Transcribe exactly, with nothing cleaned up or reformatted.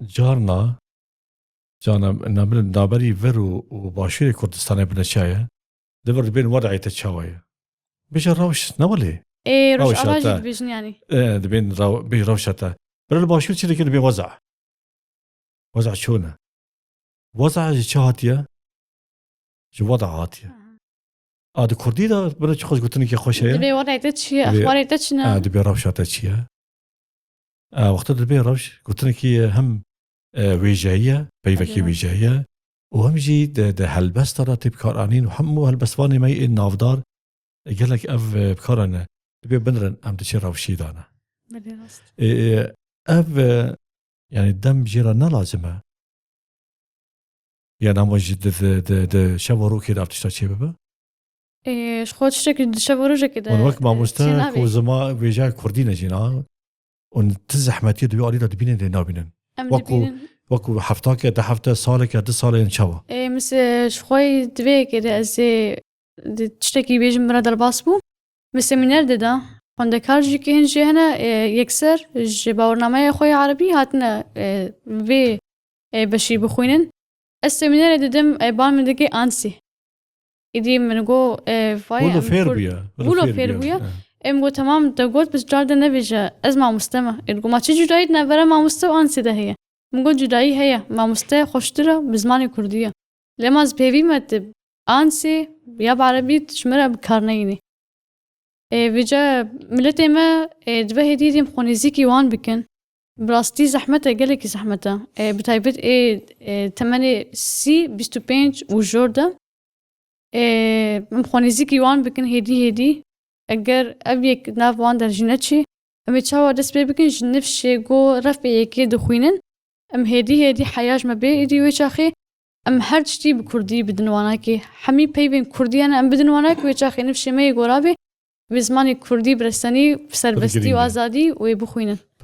Carna, carna nabin naberî vir û, û başûrê Kurdistanê bine çaye. Di vir dibên wedayê te çawa ye? Bêje rewş ne welê. Ê, Rewşa Rojava jî te. Dibêjin yanî. Ê, dibên rew-, bêj rewşa te. Bira li başûr çi dike dibê weza. Weza çûne. Weza ji çi hatiye? Ji weda hatiye. Aha. A di kurdî de bira çi xweş gotinekî xweş heye? Dibê wedayê te çi ye? Dibê, exwarê te çi ne? A, dibê rewşa te çi ye? A, wexta dibê rewş gotinekî hem, e, wêjeyî ye, peyvekî Belê. Wêjeyî ye û hem jî di, di helbesta de tê bikaranîn û hemû helbestvanê me yên navdar, e, gelek ev, e, bikaranîne. Dibê binrin em diçê rewşî de ne. Belê rast. E, e, ev, e, yani dem jê re ne lazim e. Yani ama jî di, di, di, di şeva rokê de ev tişta çê bibe? Ê, ji xwe tiştekî di şeva rojekê de, Hûn wek mamoste e, çê nabe. Ku zima vêjeya kurdî ne jî na. Hûn ti zehmetiyê di wê alî de dibînin lê nabînin. Em Wekû, dibînin. Wekû heftake, di hefte, saleke, du salên çawa? Ê, misê ji xwe divê yekê de ez ê di tiştekî bêjim bira derbas bû. Min semîner dida, xwendekar jî kê hin jê hene, e, yekser ji bawernameya xwe ya erebî hatine, e, vê, e, beşî bixwînin. Ez semînerê didim, e, bal min dike ansî. Îdî min got, e, vay, Wilo em fêr kur-, bûye, wilo wilo fêr fêr bûye. Bûye. Ha. Em got, "Temam, te got, bi car de nebêje, ez mamoste me." Ê, got, "Ma çi cudayî di navbera mamoste û ansî de heye?" Min got, "Cudayî heye, mamoste xweştir e, bi zimanê kurdî ye." Lê ma ez pêvî me tu ansê ya bi erebî tu ji min re bi kar neyînî. Ê, vêca miletê me, ê, dibe hêdî hêdî em xwe nêzîkî wan bikin. Bi rastî zehmet e, gelekî zehmet e. Ê, bi taybet ê, ê, temenê sî, bîst û pênc û jor de. Ê, em xwe nêzîkî wan bikin hêdî hêdî. Eger ev yek nav wan der jî neçî, em ê çawa dest pê bikin ji nifşê ku refê yekê dixwînin? Em hêdî hêdî heya ji me bê êdî wê çaxê, em her tiştî bi kurdî bidin wanakê. Hemî peyvên kurdî hene, em bidin wanakê wê çaxê nifşê me yê gora bê, bi zimanê kurdî bi resenî, bi serbestî û Pir girîng e. Azadî wê bixwînin.